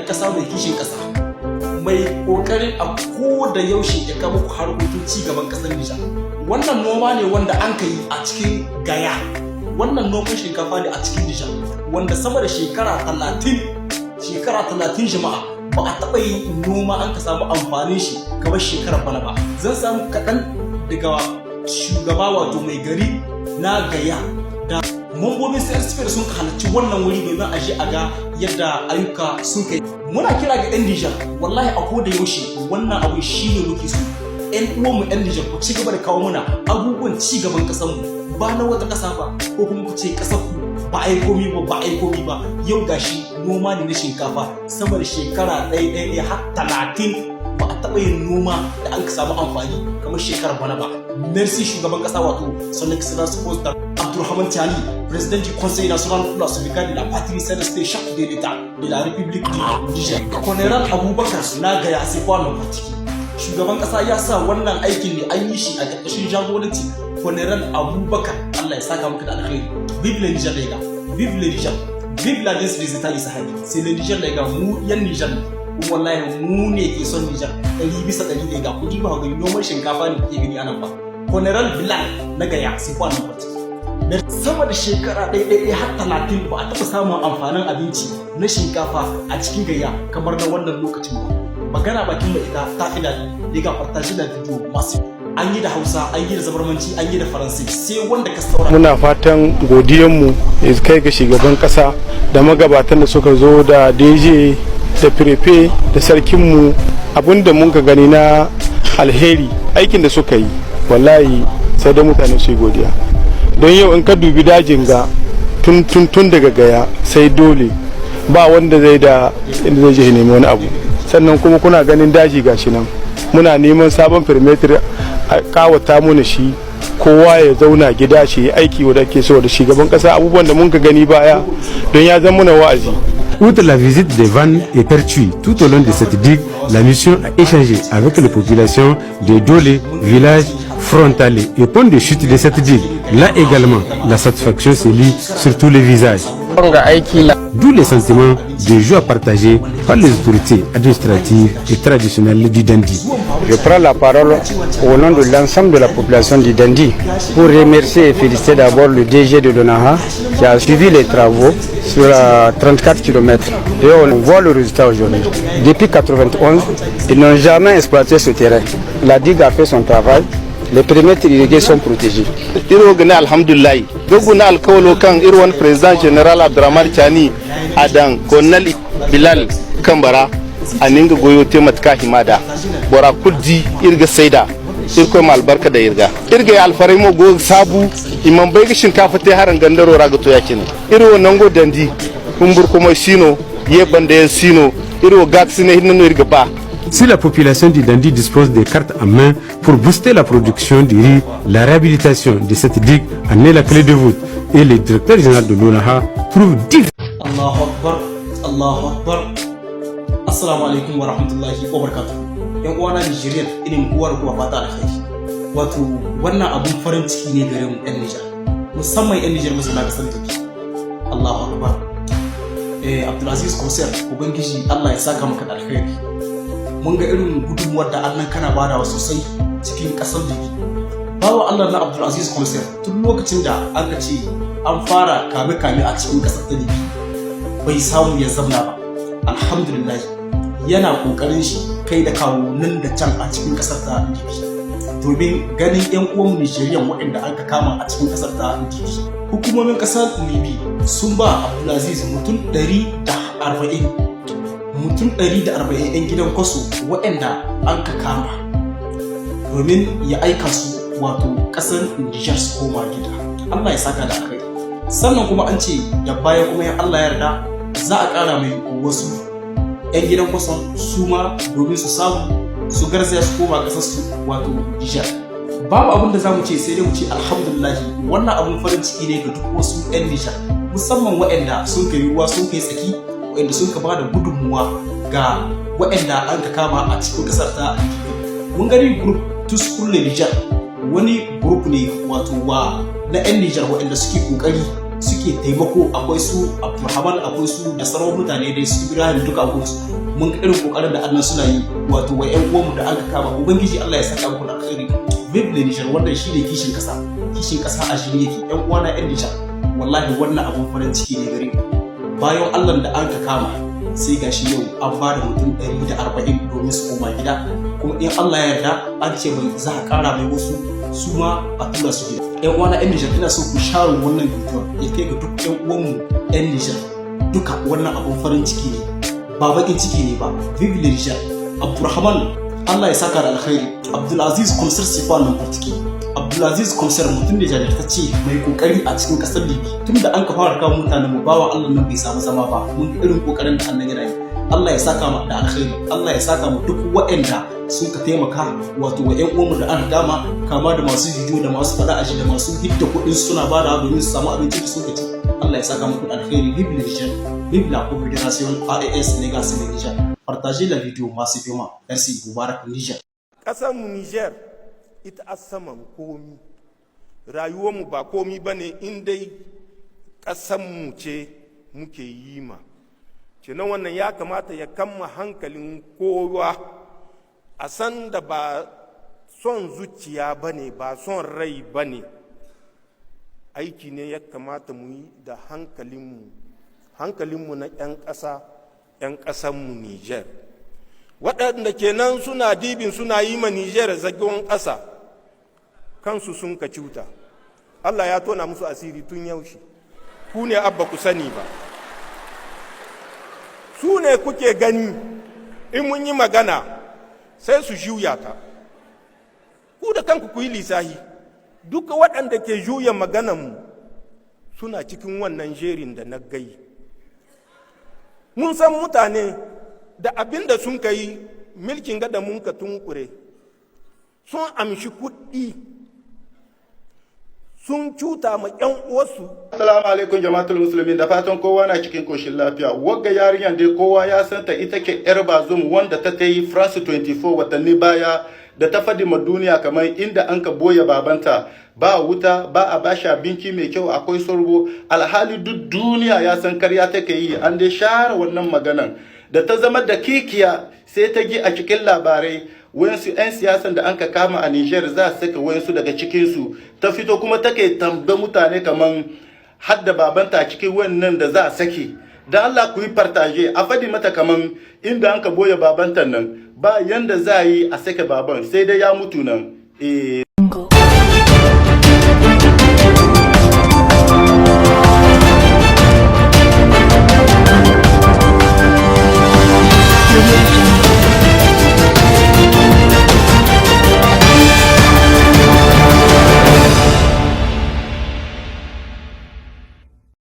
Ɗan ƙasa mai kishin ƙasa, mai ƙoƙarin a ko da yaushe ya kawo muku harkokin ci gaban ƙasar Nijar. Wannan noma ne wanda an ka yi a cikin Gaya. Wannan noman shinkafa ne a cikin Nijar, wanda sama da shekara 30, shekara 30, jama'a, ba a taɓa yin noma an ka samu amfanin shi kamar shekarar bana ba. Zan samu kaɗan daga shugaba, wato mai gari na Gaya, da mambobin CNSP da sun halarci wannan wuri domin a je a ga yadda ayyuka sun kai. Muna kira ga 'yan Nijar, wallahi a koda yaushe wannan abu shine muke so. 'Yan uwanmu 'yan Nijar, ku ci gaba da kawo muna abubuwan ci gaban ƙasarmu, ba na wata ƙasa ba, ko kuma ku ce ƙasar ku ba a yi komi ba, ba a yi komi ba. Yau gashi noma ne na shinkafa, sama da shekara ɗaya ɗaya ɗaya har 30 ba a taɓa yin noma da an samu amfani kamar shekarar bana ba. Merci, shugaban ƙasa, wato Son Excellence Président Abdourahamane Tiani, président du Conseil national pour la sauvegarde de la patrie, CNSP, chef de l'État de la République du Niger. Colonel Abubakar na Gaya, c'est pas n'importe qui. Shugaban ƙasa ya sa wannan aikin ne an yi shi a ƙarƙashin jagoranci Colonel Abubakar. Allah ya saka maka da alkhairi. Vive le Niger, les gars. Vive le Niger. Vive l'Alliance des États du Sahel. C'est le Niger, les gars. Mu yan Niger ne. Kuma wallahi mu ne ke son Niger 100%, les gars. Ku diba ga noman shinkafa ne kuke gani anan ba. Colonel Bilal na Gaya, c'est pas n'importe qui. Sama da shekara ɗaya ɗaya har 30 ba a taɓa samun amfanin abinci na shinkafa a cikin Gaya kamar na wannan lokacin ba. Magana bakin mai ita ta fi daɗi. Les gars, partage la vidéo masu. An yi da Hausa, an yi da Zabarmanci, an yi da Faransai, sai wanda ka saurara. Muna fatan godiyanmu ya kai ga shugaban kasa da magabatan da suka zo, da DG da préfet da sarkinmu. Abinda mun ka gani na alheri, aikin da suka yi, wallahi sai dai mutane su yi godiya. Don yau in ka dubi dajin ga, tun tun tun daga Gaya sai Dole, ba wanda zai da inda zai je nemi wani abu. Sannan kuma kuna ganin daji gashi nan, muna neman sabon périmètre a kawata mana shi, kowa ya zauna gida shi aiki wanda ake so. Da shugaban kasa, abubuwan da mun ka gani baya, don ya zama muna wa'azi. Outre la visite des vannes et pertuis tout au long de cette digue, la mission a échangé avec les populations de Dole, village frontalier et point de chute de cette digue. Là également, la satisfaction se lit sur tous les visages. D'où les sentiments de joie partagés par les autorités administratives et traditionnelles du Dandi. Je prends la parole au nom de l'ensemble de la population du Dandi pour remercier et féliciter d'abord le DG de l'ONAHA qui a suivi les travaux sur 34 km. Et on voit le résultat aujourd'hui. Depuis 1991, ils n'ont jamais exploité ce terrain. La digue a fait son travail. Les périmètres irrigués sont protégés. Iro gane alhamdulillah dogu na alkawalo kan irwan président général Abdurrahman Chani adan Colonel Bilal Kambara aninga goyo tematka himada bora kuldi irga saida irko ma albarka da irga irga alfarai mo go sabu imam bai ga shinkafa te haran gandaro raga to yakine iro nango Dandi kumbur kuma sino ye bande sino iro gaksine hinno irga ba. Si la population du Dandi dispose des cartes en main pour booster la production du riz, la réhabilitation de cette digue en est la clé de voûte. Et le directeur général de l'ONAHA trouve difficile Allahu akbar, Allahu akbar. Assalamu alaikum wa rahmatullahi wa barakatuh. Yan uwana Nigerian, ina muku kowa da kowa fata alkhairi. Wato wannan abun farin ciki ne gare mu yan Nijar, musamman yan Nijar mazauna kasar Libya. Allahu akbar. Abdulaziz Commissaire, Ubangiji Allah ya saka maka da alkhairi. Mun ga irin gudunmuwar da Allah kana badawa sosai cikin kasar Libya. Bawa Allah na Abdulaziz Commissaire, tun lokacin da aka ce an fara kame-kame a cikin kasar ta Libya, bai samu ya zamna ba. Alhamdulillah, yana kokarin shi kai da kawo nan da can a cikin kasar ta Libya domin ganin yan uwan Nigerian waɗanda aka kama a cikin kasar ta Libya. Hukumomin kasar Libya sun ba Abdulaziz mutum 140, mutum 140 'yan gidan kwaso waɗanda an ka kama, domin ya aika su wato ƙasar Nijar su koma gida. Allah ya saka da alkhairi. Sannan kuma an ce da baya kuma in Allah ya yarda za a ƙara mai wasu 'yan gidan kwason su ma domin su samu su garzaya su koma ƙasar su, wato Nijar. Babu abin da za mu ce sai dai mu ce alhamdulillah. Wannan abun farin ciki ne ga duk wasu 'yan Nijar, musamman waɗanda sun kai ruwa sun kai tsaki, waɗanda sun ka ba da gudunmuwa ga waɗanda an ka kama a cikin ƙasar ta. Mun gani groupe Tous pour le Niger, wani groupe ne wato wa na 'yan Nijar waɗanda suke kokari Suke taimako. Akwai su Abdulrahman, akwai su da sauran mutane dai, su Ibrahim, duka akwai su. Mun ga irin kokarin da annan suna yi, wato wa ƴan uwanmu da aka kama. Ubangiji Allah ya saka muku da alkhairi. Vive le Niger! Wannan shine kishin kasa, kishin kasa a shirye yake. Ƴan uwana ƴan Niger, wallahi wannan abun farin ciki ne gare ku. Bayan Allah da aka kama, sai gashi yau an ba da mutum 140 domin su koma gida. Kuma in Allah ya yarda, an ce mai za a kara mai wasu, su ma a tura su gida. Yan uwana yan Nijar, ina so ku share wannan bidiyon ya kai ga duk yan uwanmu yan Nijar duka. Wannan abun farin ciki ne, ba bakin ciki ne ba. Vive le Niger! Abdulrahman, Allah ya saka da alkhairi. Abdulaziz Commissaire Sifan nan Fatiki, Abdulaziz Commissaire mutum ne jajirtacce mai kokari a cikin kasar Libi. Tun da an ka fara kawo mutanen mu, bawa Allah nan bai samu zama ba. Mun ga irin kokarin da annan yana yi. Allah ya saka mu da alkhairi. Allah ya saka mu duk waɗanda sun ka taimaka, wato wa ƴan uwanmu da aka kama, kama da masu bidiyo da masu faɗa aji da masu hidda kuɗin suna bada domin su samu abinci da suka ci. Allah ya saka muku da alkhairi. Vive le Niger, vive la Confédération AES Légal Niger! Partagez la vidéo massivement. Merci. Mubarak Niger. Mu Niger ita a saman komi. Rayuwarmu ba komi ba ne in dai ƙasanmu ce muke yi ma. Kenan wannan ya kamata ya kama hankalin kowa, a san da ba son zuciya ba ne, ba son rai ba ne, aiki ne ya kamata mu yi da hankalinmu, hankalinmu na 'yan ƙasa, 'yan ƙasanmu Niger. Waɗanda kenan suna dibin suna yi ma Niger zagon ƙasa, kansu sun ka cuta. Allah ya tona musu asiri tun yaushe, ku ne abba ku sani ba. Su ne kuke gani in mun yi magana sai su juya ta. Ku da kanku ku yi lisahi, duka waɗanda ke juya magananmu suna cikin wannan jerin da na gai. Mun san mutane da abin da sun kai milkin gada mun ka tunkure, sun amshi kuɗi, sun cuta ma 'yan uwarsu. Assalamu alaikum jama'atul musulmin, da fatan kowa na cikin koshin lafiya. Wagga yarinyar dai kowa ya san ta, ita ke yar Bazum wanda ta yi France 24 watanni baya, da ta fadi ma duniya kamar inda an ka boye babanta ba wuta, ba a bashi abinci mai kyau, akwai sorbo. Alhali duk duniya ya san karya take yi, an dai share wannan maganan. Da ta zama da kikiya, sai ta gi a cikin labarai wayansu 'yan siyasan da an ka kama a Niger za su saka wayansu daga cikinsu. Ta fito kuma take tambaye mutane kaman hadda babanta a cikin wannan da za a saki. Da Allah ku yi partage, a fadi mata kaman inda an ka boye babanta nan ba yanda za a yi a sake baban, sai dai ya mutu nan. Eh.